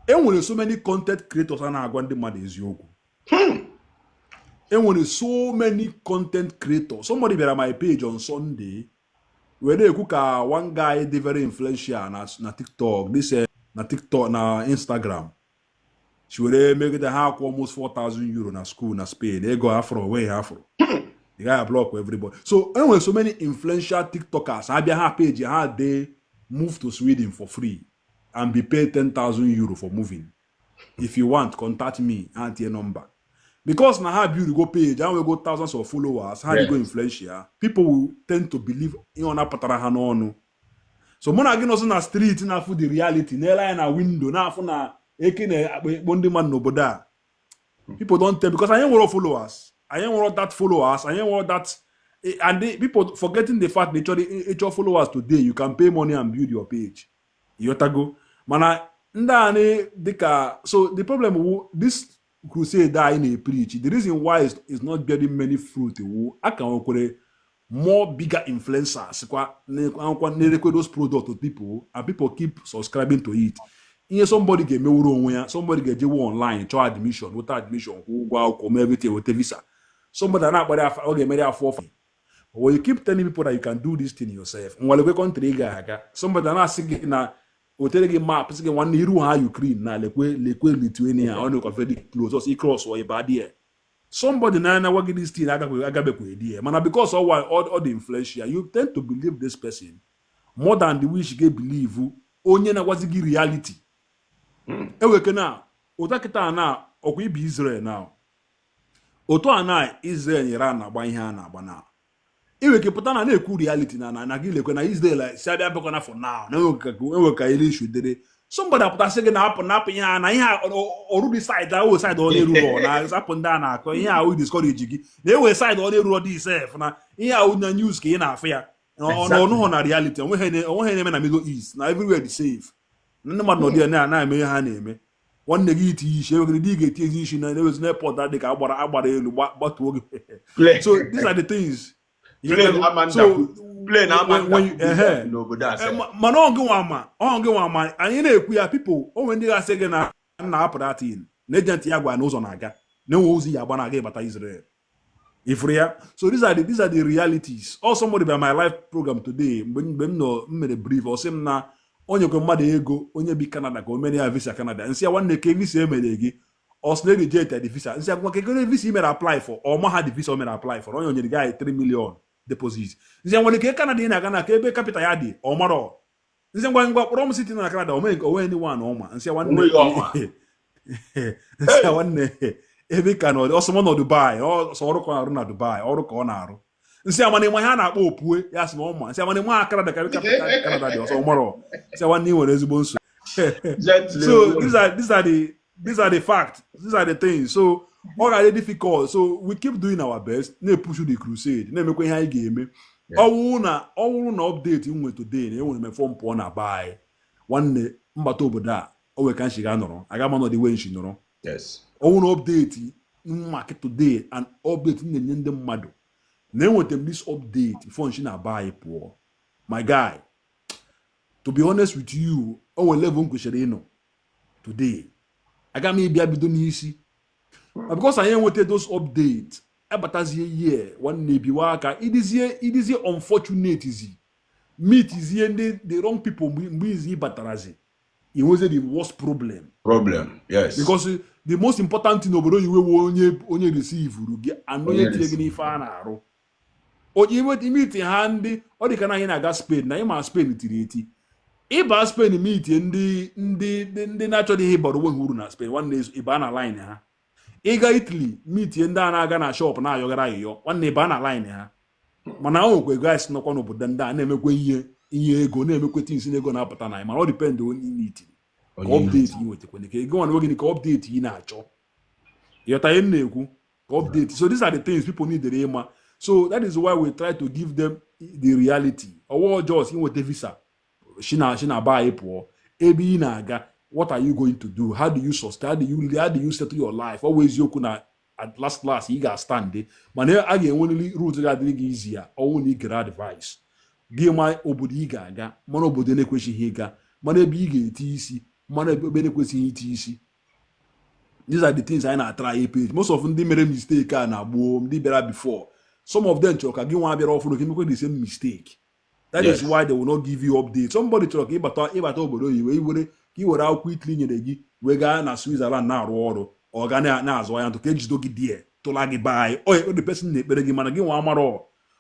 Enwere so many content creators a na-agwa ndị mmadụ eziokwu. Enwere so many content creators. Somebody bịara my page on Sunday wee na-ekwu ka one guy dị very influential na TikTok, this na TikTok, na Instagram, si were megide ha akwụ almost €4,000 na school na Spain. Ego afro onweghị ha afro. The guy block everybody. So enwere so many influential TikTokers abịa ha page ha dey move to Sweden for free and be paid €10,000 for moving. If you want, contact me, ha tie number, because na ha build go page, ha nwego thousands of followers, ha go influential. People will tend to believe ihe ọ napụtara ha n'ọnụ. So mụ na gị nọsị na street na-afụ the reality, na-ele anya na window na-afụ na eke na-akpa ekpo ndị mmadụ n'obodo a. People don't tell because anyị nwere followers, anyị nwere that followers, anyị nwere that and people forgetting the fact na ịchọrọ ịchọ followers today, you can pay money and build your page. Ịghọtago? Mana ndị a dịka, so the problem wu this crusade anyị na-preach, the reason why is not bearing many fruit wu a ka nwekwere more bigger influencers kwa na-akwụkwọ na-erekwe those product to people, and people keep subscribing to it. Ihe somebody ga-emewuru onwe ya, somebody ga-ejewe online chọọ admission, nweta admission, kwụọ ụgwọ akwụkwọ, mee everything, weta visa, somebody a na-akparị afa ọ ga-emere afọ ọfọ. When you keep telling people that you can do this thing yourself, nwalekwe country ị ga-aga, somebody a na-asị gị na wetere gị map, sị gị, "Nwanne, iru ha Ukraine na lekwe lekwe Lithuania, ọ nọkwa very close, ọsọ cross or ịba there." Somebody na-anawa gị this thing agabekwa edi ya, mana because ọ dị influential, you tend to believe this person more than the wish ga believe onye na-agwazi gị reality. Eweke na ụta kịta na ọkwa ibi Israel na otu a na Israel nyere a na-agba ihe a na-agba na iweke pụta na na-ekwu reality na gị lekwe na Israel si abịa bịakwana for now na enwe ka ele issue dere. Somebody apụtasị gị na apụ napụ ihe a na ihe a ọrụ dị side ahụ, side ọ na-eruro na zapụ ndị a na-akọ ihe ahụ discourage gị na enwe side ọ na-eruro dị sef na ihe ahụ na news ka ị na-afụ ya na ọnụhụ na reality onweghị na-eme na Middle East na everywhere dị safe, ndị mmadụ nọ dị ya na-eme ihe ha na-eme. Nwanne gị itinye isi enwegịrị dị, ị ga-eti ezi isi na na-ewezi n'airport dị ka agbara agbara elu gbatuo gị. So these are the things. Plane ama So plane ama when you ehe n'obodo a sef. Mana ọ gị nwa ma anyị na-ekwu ya, people onwe ndị ga-asị gị na nna apụ datin na agent ya gwa na ụzọ na-aga na enwe ụzọ ya agba na-aga ịbata Israel ifuru ya. So these are the realities. All somebody by my live program today, mgbe m nọ m mere brief, ọ sị m na onye kwe mmadụ ego, onye bi Canada, ka o mere ya visa Canada. Nsị ya, "Nwanne, ke visa emere gị?" Ọ sị na reject the visa. Nsị ya, "Gwa kekere visa i mere apply for?" Ọ ma ha the visa o mere apply for. Onye onyere gị 3 million deposit. Nsị ya, "Nwere ke Canada ị na-aga na ka ebe capital ya dị?" Ọ marọ. Nsị, "Ngwa ngwa, kpọrọ m city na Canada." O meghị onwe anyone ọma. Nsị ya, "Nwanne," Onweghị ọma. nsị ya, "Nwanne, ebe ka nọ ọsọ nọ Dubai, ọsọ ọrụ ka ọ na-arụ na Dubai, ọrụ ka ọ na-arụ." Nsị ya, "Mana ịma ihe a na-akpọ opue?" Ya sị na ọ ma. Nsị ya, "Mana ịma Canada ka ebe capital Canada dị?" Ọsọ marọ. Nsị ya, "Nwanne, ị nwere ezigbo nsogbu." Gently. So these are the facts, these are the things. So ọ ga-adị difficult, so we keep doing our best, na-epush the crusade, na-emekwa ihe anyị ga-eme. Ọwụrụ na update m nwe today na enwere m form pụọ na be anyị, nwanne, mbata obodo a o nwere ka nshi ga nọrọ aga m anọdụ iwe nshi nọrọ. Ọwụrụ na update maka today and update m na-enye ndị mmadụ na enweta m this update before nshi na be anyị pụọ, my guy, to be honest with you, o nwere level m kwesịrị ịnọ today, aga m ịbịa bido n'isi. Ma because anyị enweta those update, abatazie ihe, nwanne, biwa aka idizie unfortunate zi meetizie ndị the wrong people. Mgbe izi ịbatarazi, inwezie the worst problem. Problem, yes. Because the most important thing obodo oyiwe wo onye receive gị and onye Onye tinye gị n'ife a na-arụ, onye ime ha ndị ọ dị ka na anyị na-aga Spain na ịma Spain tiri eti ịba Spain, meetie ndị na-achọghị ihe ịbara onwe ha uru na Spain, nwanne, ịba na line ha. Ịga Italy, meetie ndị a na-aga na shop na-ayọgara ayịyọ, nwanne, ịba na line ha. Mana o nwekwa guys nọkwa n'obodo ndị a na-emekwa ihe ego, na-emekwa things na ego na-apụta na ya, mana ọ depend onye ị ka Onye update ị nwetakwana ka ego nwanne gịnị ka update ị na-achọ. Ịghọta ihe m na-ekwu? Ka update. So these are the things people need ịma. So that is why we try to give them the reality. Ọwọ́ just inweta visa shi na be anyị pụọ, ebe ị na-aga, what are you going to do? How do you sustain? How do you settle your life? Ọ bụ eziokwu na at last last ị ga-stand, mana a ga-enwerịrị route ga-adịrị gị izi ya. Ọnwụ na ị gere advice gị, ma obodo ị ga-aga, mana obodo na-ekwesịghị ịga, mana ebe ị ga-eti isi. Mmanụ ebe na-ekwesịghị iti isi. These are the things anyị na-atry page. Most of ndị mere mistake a na-agbuo ndị bịara before, some of them chọrọ ka gị nwa bịara ọfụrụ ka imekwe the same mistake. That is why they will not give you update. Somebody chọrọ ka ịbata obodo oyibo, iwere ka i were akwụkwọ Italy nyere gị wee gaa na Switzerland na-arụ ọrụ, ọ ga na-azụ anya ntụ ka ejido gị die tụla gị be anyị. O ekpere, the person na-ekpere gị, mana gị nwa amara.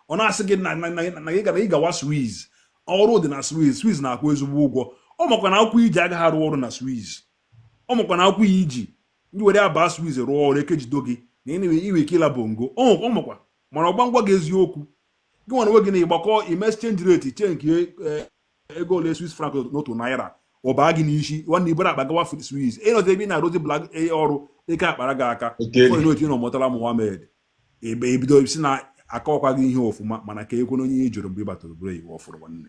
Ọ na-asị gị na gị gara ịgawa Swiss, ọrụ dị na Swiss, Swiss na-akwụ ezigbo ụgwọ. Ọ makwa na akwụkwọ iji agaghị arụ ọrụ na Swiss. Ọ makwa na akwụkwọ iji ndị were aba Swiss rụọ ọrụ, ekejido gị na iwe ike ịla bongo. Ọ makwa, mana ọgba ngwa gị eziokwu, gị nwere onwe gị na ịgbakọ ime exchange rate chee nke ego ole Swiss franc n'otu naira, ọ baa gị n'isi. Nwanne, ibere akpa gawa Swiss, ịnọzi ebe ị na-arụzi blag ọrụ, eke akpara gị aka. Ụfọdụ n'otu ịnọ mụtara Muhammad ebe ebido si na akọwakwa gị ihe ọfụma, mana ka ekwe onye ị jụrụ mgbe ị batara obodo oyibo ọfụrụ, nwanne.